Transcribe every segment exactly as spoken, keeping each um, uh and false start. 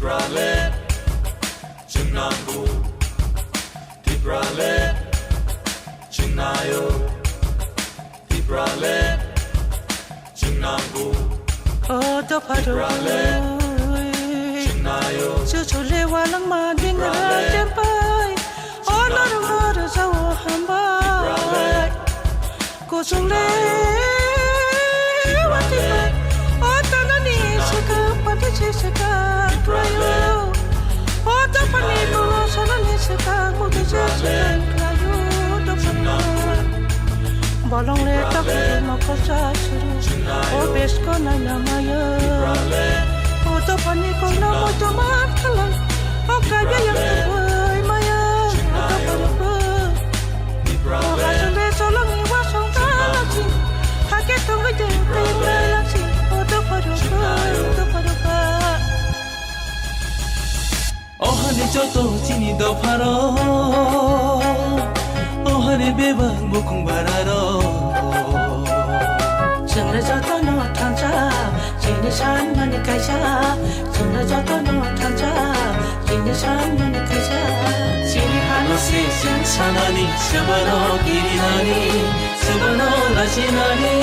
Tipraland, chwng nango. Tipraland, chwng naio. Tipraland, chwng nango. O dopha rok, Tipraland, chwng naio. Chuchule walangma dingra Tipraland, chempai. O norok no rwjao hambai. Tipraland, kuchung le wati bai. O tanani swkang pati se swkang kwlaio. O dophani bolo sanani swkang mugi se swkang kwlaio dophani. Bolong le takhuk mokol cha suru. O besko naina maya. O dophani kokno moito man khalai. O kaiya yang tubui maya. O dophani bui. O hachung de cholongni wasong talachi. Hake tongwi de tengla lachi. O dopha rok, o dopha rok. O hani joto chini dopharok, o hani bebak bukhung bararok. Chwngno jotono thansa, chini sanmani kaisa. Chwngno jotono thansa, chini sanmani kaisa. Chini hano se chwng sanani, swbano kirinani, swbano lachinani.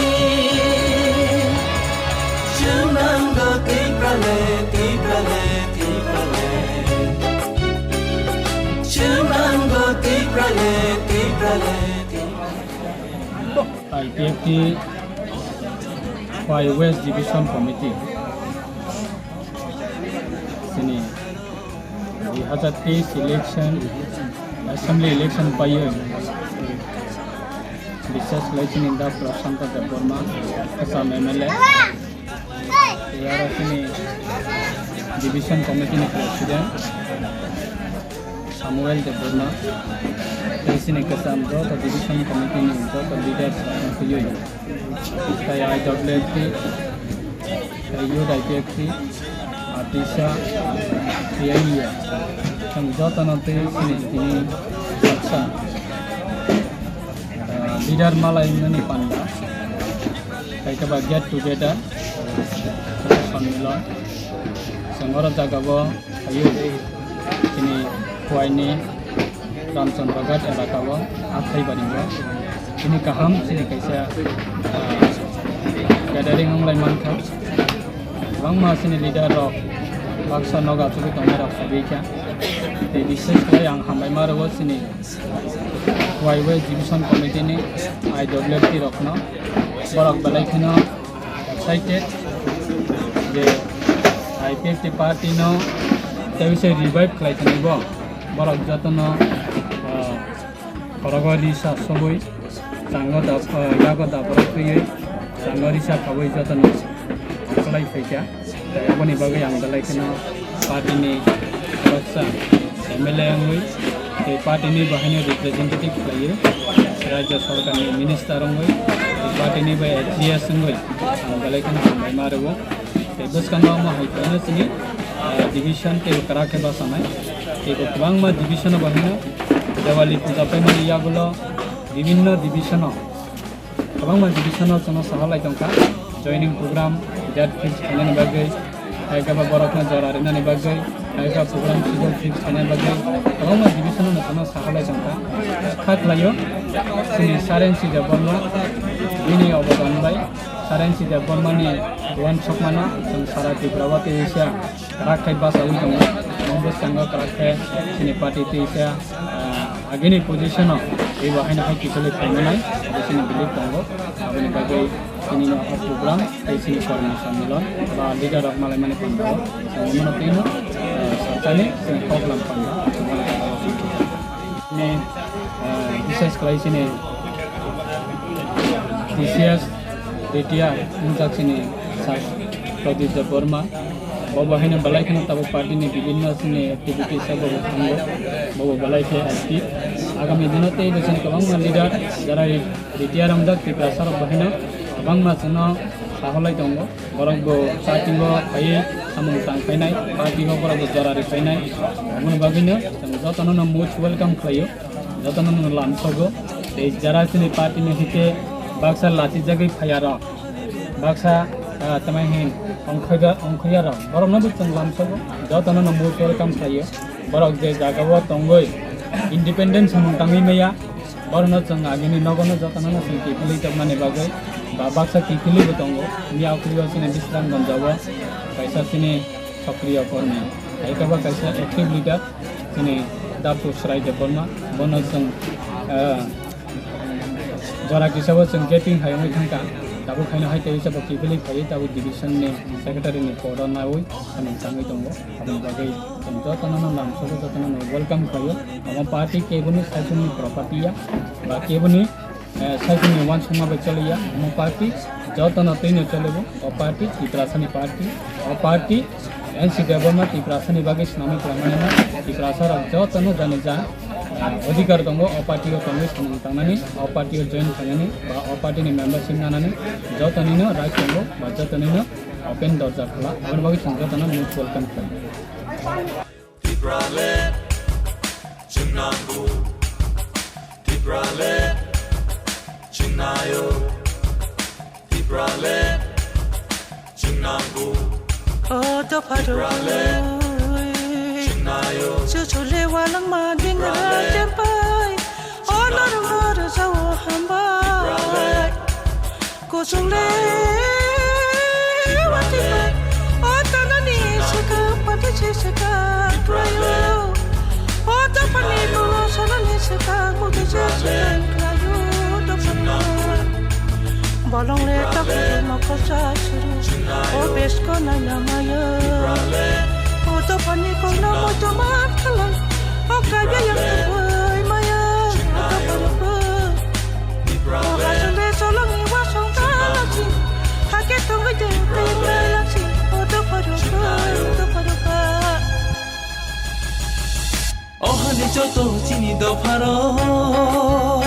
Chwng nango Tipraland, Tipraland, Tipraland. Chwng nango Tipraland, Tipraland, Tipraland. I P F T Y West Division Committee chini dui hazar teis election, assembly election paiwi, bises khlai chini da Prashanta Debbarma, Assam M L A. Tei aro chini division committee ni president Samuel Debbarma, tei chini kwcham joto division committee ni joto leaders rok twiwi, tei I W F T, tei Youth I P F T, Atisa, T I E, chwng jotono tei chini tini baksa, ah, leader malai mani panda. Kaitor ba get together, sonniloi. Chwng oro jagao phaio, chini Khowai ni Ramchandra Ghat elaka o, Athai Bari o. Chini kaham, chini kaisa, ah, gathering wnglai mankha. Kwbangma chini leader rok, baksa nogo achugwi tongnai rok phaiwi kha. Tei bises khlai ang hambai ma rwo chini Y West Division Committee ni I W F T rokno, borok belai kheno excited je I P F T party no tei se revive khlai thani bo, borok jotono, ah, khorogo risa sobwi, chango da, ah, yago da borok twiwi, chango risa khawi jotono khlai phaikha. Tei aboni bagwi ang belai kheno party ni khoroksa M L A wngwi tei party ni bo haino representative khlaiwi, rajya sorkar ni minister wngwi tei party ni bo S G S wngwi ang belai kheno hambai ma rwo. Tei bwskango omo hai kheno chini, ah, division tei kwrak khe bachanai. Tei bo kwbangma division bo haino Diwali puja paimani yagulo bibinno division o Kwbangma division-o chwngno sahalai tongkha, joining program, date fix khainani bagwi, hai khe ba borokno jora rinani bagwi, hai khe program schedule fix khainani bagwi, kwbangma division-o chwngno sahalai tongkha. Kha khlaio, chini Sarensi Debbarma, bini obodan bai, Sarensi Debbarmani uansukmano chwng sara Tripura o tei Asia kwrak khe bachaui tongo. Omo bwskango kwrak khe chini party tei khe, ah, agini position-o teibo haino hai kiphilwi phaimanai abo chini belief tongo. Aboni bagwi chini no o program tei chini kormo sonnilon ba leader rok malaimani panda o chwng bono tei no, ah, sakani chwng kok lam panda. Ni, ah, bises khlai chini T C S retire wngjak chini Sir Pradip Debbarma. Bo bo haino belai kheno tabuk party ni bibinno chini activities o bo bo thango. Bo bo belai khe active. Agami dino tei bo chini kwbangma leader jara retire wngjak Tiprasa rok bo haino kwbangma chwngno saholai tongo. Borok bo party o phaiwi samung tang phainai, party o borok bo jora ri phainai. Aboni bagwino chwng jotono no most welcome khlaio. Jotono nwng lamsogo. Tei jara chini party ni hike baksa lachijagwi phaiya rok. Baksa, ah, tamai hin, Ongkhoida-, ongkhoyarok, borokno bo chwng lamsogo, jotono no most welcome khlaio. Borok je jagao tongwi independence samung tangwi maya, borokno chwng agini nogono jotono no chwng kiphilwi tongmani bagwi ba baksa kiphilwi bo tongo. Miyao khwibo chini Bisramganjao kaisa chini sokriyo kormi, hai khe bo kaisa active leader chini Dapur Srai Debbarma, bono chwng, ah, jora kisabo chwng gaping hai wngwi thangkha. Tabuk haino hai tei sabo kiphilwi phaiwi tabuk division ni secretary ni podo nawi samung tangwi tongo. Aboni bagwi chwng jotono no lamsogo, jotono no welcome khlaio. Omo party keboni saisoni property ya, ba keboni, eh, saisoni uansukma bai choliya. Omo party jotono twino cholibo. O party Tiprasani party. O party N C Debbarma Tiprasani bagwi swnamwi kwlangmani no, Tiprasa rok jotono jani ja, ah, odhikar tongo o party o tongwi samung tangnani, o party o join khainani ba o party ni membership nanani jotonino right tongo ba jotonino open dorja khwla, aboni bagwi chwng jotono most welcome khlai. Tipraland chwng nango, Tipraland chwng naio, Tipraland chwng nango. O dopha rok, Tipraland chwng naio. Chuchu le walangma dingra chempai. O norok no rwjao hambai. Kuchung le watwi bai. O tanani swkang pati se swkang khlaio. O dophani kolo sanani swkang mugi se swkang khlaio. Dophani bolong le takhuk mokol sa suru. O besko naina maya. O dophani kokno moito man khalai. O kaiba yang tongwi maya. O dophani bo. O hachung de cholongni wasong talachi, hake tongwi de penglayachi, o dopha rok, o dopha rok. O hani joto chini dopha rok.